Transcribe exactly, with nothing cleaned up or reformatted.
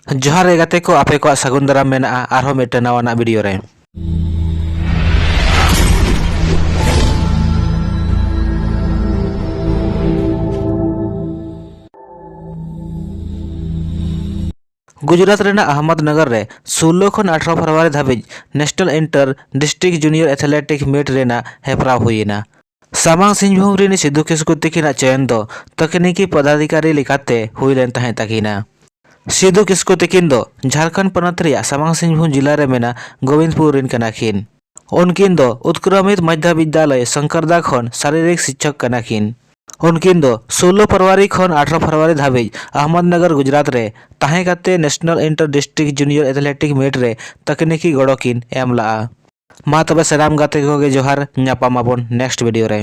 ᱡᱚᱦᱟᱨ ᱜᱮ ᱜᱟᱛᱮ ᱠᱚ, ᱟᱯᱮ ᱠᱚᱣᱟᱜ ᱥᱟᱹᱜᱩᱱ ᱫᱟᱨᱟᱢ ᱢᱮᱱᱟᱜᱼᱟ ᱟᱨᱦᱚᱸ ᱢᱤᱫᱴᱟᱝ ᱱᱟᱣᱟᱱᱟᱜ ᱵᱷᱤᱰᱤᱭᱳ ᱨᱮ᱾ ᱜᱩᱡᱽᱨᱟᱴ ᱨᱮᱱᱟᱜ ᱟᱦᱢᱚᱫᱱᱚᱜᱚᱨ ᱨᱮ ᱥᱳᱞᱞᱳ ᱠᱷᱚᱱ ᱟᱴᱷᱨᱚ ᱯᱷᱮᱵᱽᱨᱩᱣᱟᱨᱤ ᱫᱷᱟᱹᱵᱤᱡ national inter district junior athletic meet ᱨᱮᱱᱟᱜ ᱦᱮᱯᱨᱟᱣ ᱦᱩᱭᱮᱱᱟ᱾ ᱥᱟᱢᱟᱝ ᱥᱤᱝᱵᱷᱩᱢ ᱨᱤᱱᱤᱡ ᱥᱤᱫᱩ ᱠᱤᱥᱠᱩ ᱛᱤᱠᱤᱱᱟᱜ ᱪᱚᱭᱚᱱ ᱫᱚ ᱛᱟᱹᱠᱱᱤᱠᱤ ᱯᱚᱫᱟᱫᱷᱤᱠᱟᱨᱤ ᱞᱮᱠᱟᱛᱮ ᱦᱩᱭ ᱞᱮᱱ ᱛᱟᱦᱮᱸ ᱛᱟᱹᱠᱤᱱᱟ᱾ ᱥᱤᱫᱩ ᱠᱤᱥᱠᱩ ᱛᱤᱠᱤᱱ ᱫᱚ ᱡᱷᱟᱲᱠᱷᱚᱸᱰ ᱯᱚᱱᱚᱛ ᱨᱮᱭᱟᱜ ᱥᱟᱢᱟᱝ ᱥᱤᱝᱵᱷᱩᱢ ᱡᱤᱞᱟ ᱨᱮ ᱢᱮᱱᱟᱜ ᱜᱳᱵᱤᱱᱫᱯᱩᱨ ᱨᱤᱱ ᱠᱟᱱᱟ ᱠᱤᱱ᱾ ᱩᱱᱠᱤᱱ ᱫᱚ ᱩᱛᱠᱨᱚᱢᱤᱛ ᱢᱚᱫᱷᱭᱚ ᱵᱤᱫᱽᱭᱟᱞᱚᱭ ᱥᱚᱝᱠᱚᱨᱫᱟ ᱠᱷᱚᱱ ᱥᱟᱨᱤᱨᱤᱠ ᱥᱤᱠᱪᱷᱚᱠ ᱠᱟᱱᱟ ᱠᱤᱱ᱾ ᱩᱱᱠᱤᱱ ᱫᱚ ᱥᱳᱞᱞᱳ ᱯᱷᱮᱵᱽᱨᱩᱣᱟᱨᱤ ᱠᱷᱚᱱ ᱟᱴᱷᱨᱚ ᱯᱷᱮᱵᱽᱨᱩᱣᱟᱨᱤ ᱫᱷᱟᱹᱵᱤᱡ ᱟᱦᱢᱚᱫᱱᱚᱜᱚᱨ, ᱜᱩᱡᱽᱨᱟᱴ ᱨᱮ ᱛᱟᱦᱮᱸ ᱠᱟᱛᱮ national inter district junior athletic meet ᱨᱮ ᱛᱟᱹᱠᱱᱤᱠᱤ ᱜᱚᱲᱚ ᱠᱤᱱ ᱮᱢ ᱞᱟᱜᱼᱟ᱾ ᱢᱟ ᱛᱚᱵᱮ ᱥᱟᱱᱟᱢ ᱜᱟᱛᱮ ᱠᱚᱜᱮ ᱡᱚᱦᱟᱨ, ᱧᱟᱯᱟᱢ ᱟᱵᱚᱱ ᱱᱮᱠᱥᱴ ᱵᱷᱤᱰᱤᱭᱳ ᱨᱮ᱾